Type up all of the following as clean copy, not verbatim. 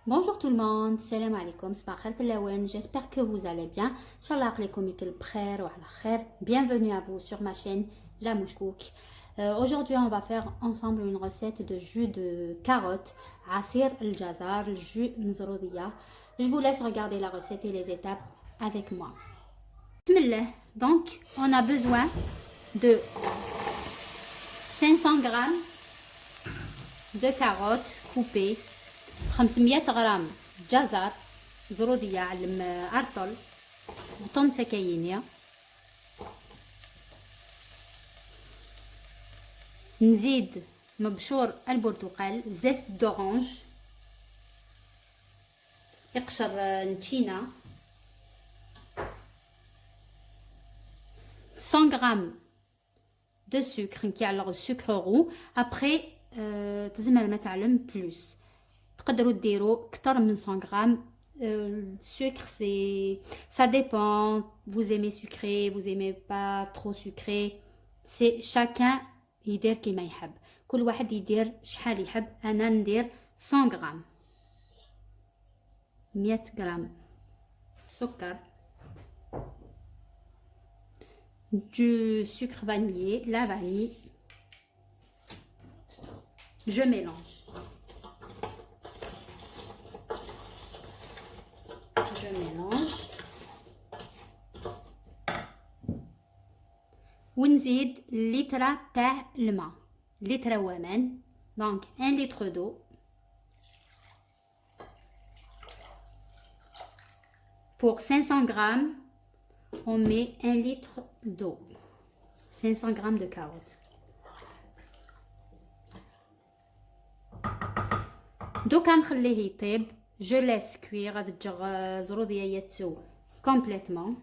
Bonjour tout le monde, السلام عليكم, صباح الخير فلاون, j'espère que vous allez bien. إن شاء الله عقلكم يكل بخير وعلى خير. Bienvenue à vous sur ma chaîne La Mouchkouk. Aujourd'hui, on va faire ensemble une recette de jus de carotte, عصير الجزر, le jus ن زرودية. Je vous laisse regarder la recette et les étapes avec moi. بسم الله. Donc, on a besoin de 500 grammes de carottes coupées, 500 غرام جزر زرودية علم أرطل وطن تكاينية. نزيد مبشور البرتقال, zeste d'orange, إقشر نتشينة, 100 grammes de sucre كي على sucre roux. Après تزمر ما تعلم plus, تقدروا ديروا اكثر من 100 غرام. Sucre, c'est ça dépend, vous aimez sucré, vous aimez pas trop sucré, c'est chacun يدير كيما يحب, كل واحد يدير شحال يحب. انا ندير 100 غرام, 100 غرام سكر, du sucre vanillé, la vanille. Je mélange. Je mélange. ونزيد لتر تاع الماء, لتر ومان, donc 1 litre d'eau. Pour 500 grammes, on met 1 litre d'eau. 500 grammes de carottes. دوكا نخليه يطيب, je laisse cuire. غادي تجغ زروديه يتسو complètement.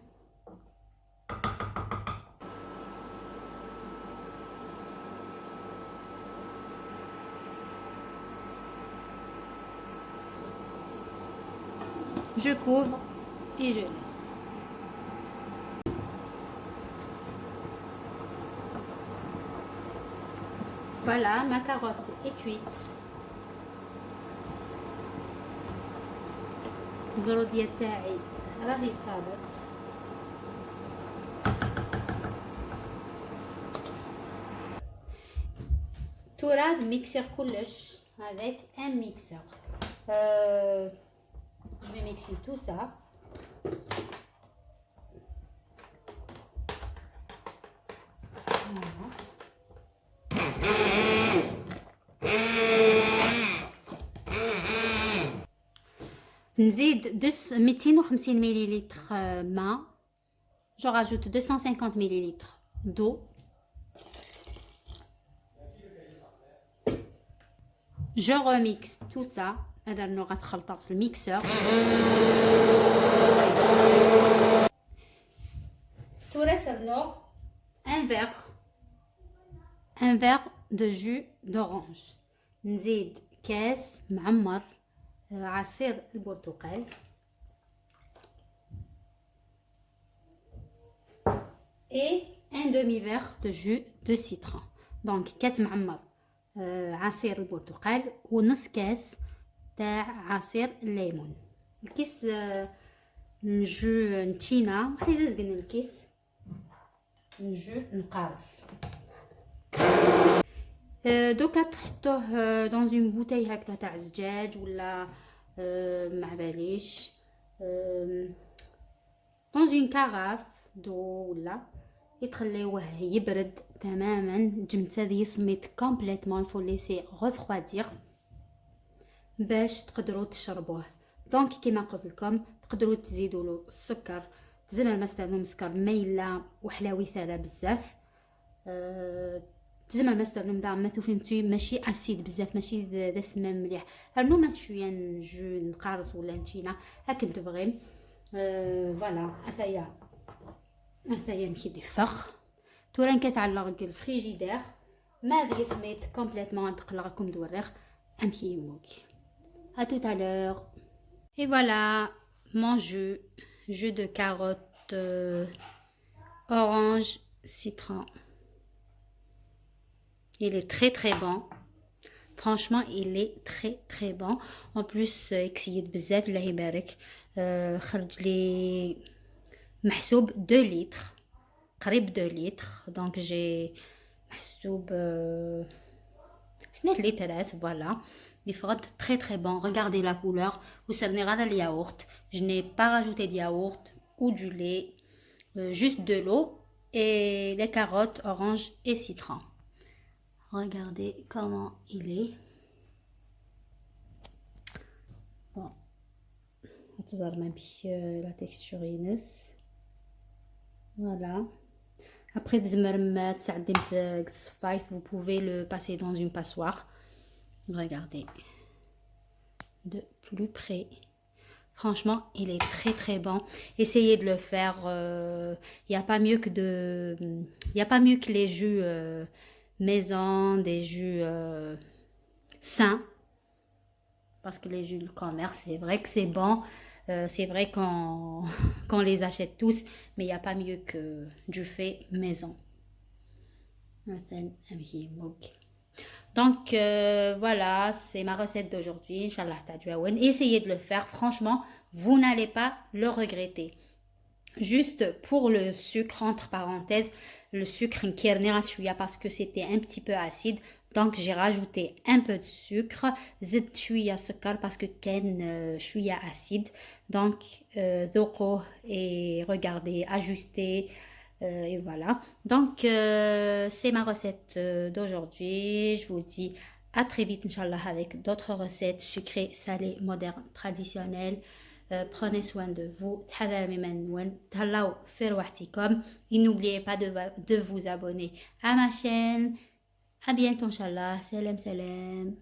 Je couvre et je laisse. Voilà, ma carotte est cuite. الزرودية تاعي راهي طابت. تورا mixer كلش avec un mixeur. Je vais mixer tout ça. Voilà. نزيد 250 millilitres ماء. Je rajoute 250 millilitres d'eau. Je remixe tout ça. هذا نوغ تخلطه في ال mixeur. تورا un verre de jus d'orange. نزيد كاس معمر عصير البرتقال et un demi-verre de jus de citron. Donc كاس معمر عصير البرتقال ونص كاس تاع عصير الليمون. الكيس ن jus نتشينا حيت زقن الكيس ن jus نقارص. دوكا تحطوه dans une bouteille هكذا تاع زجاج ولا ما باليش dans une carafe d'eau ولا يتخليوه يبرد تماما. جمت هذه يسميت complètement, faut laisser refroidir باش تقدروا تشربوه. Donc كيما قلت لكم تقدروا تزيدوا له السكر, زعما ما استعملوا مسكر ميله وحلاوي ثلاثه بزاف. زعما ما استعملوا دا ما فهمتي ماشي acide بزاف, ماشي ذا سمام مليح. رنو ما شويه jus نقارص ولا نتينا هاك تبغي. Voilà, اثايا مشي دي فخ توران كتعلق الفريجيدير ما غي سميت complètement تقلقكم دوريخ امشي يموك. À tout à l'heure. Et voilà mon jus, jus de carotte, orange, citron. Il est très très bon. Franchement, il est très très bon. En plus, يكسيد بزاف الله يبارك. خرج لي محسوب 2 litres, قريب 2 litres. Donc j'ai محسوب 2 لترات, voilà. يفرد très très bon. Regardez la couleur. وسرني غير ال yaourt. Je n'ai pas rajouté de yaourt ou du lait, juste de l'eau et les carottes, orange et citron. Regardez comment il est. Bon. La texture ينس. Voilà. Après, vous pouvez le passer dans une passoire. Regardez de plus près. Franchement, il est très très bon. Essayez de le faire. Il n'y a pas mieux que de, il y a pas mieux que les jus maison, des jus sains. Parce que les jus de commerce, c'est vrai que c'est bon. C'est vrai qu'on les achète tous, mais il n'y a pas mieux que du fait maison. Donc voilà, c'est ma recette d'aujourd'hui. إن شاء الله تعجبكم. Essayez de le faire. Franchement, vous n'allez pas le regretter. Juste pour le sucre, entre parenthèses, le sucre شوية parce que c'était un petit peu acide. Donc j'ai rajouté un peu de sucre. زدت شوية سكر parce que كان شوية acide. Donc ذوقوه et regardez, ajustez. Et voilà. Donc, c'est ma recette d'aujourd'hui. Je vous dis à très vite, إن شاء الله, avec d'autres recettes sucrées, salées, modernes, traditionnelles. Prenez soin de vous. Et n'oubliez pas de vous abonner à ma chaîne. À bientôt, إن شاء الله. سلام, سلام.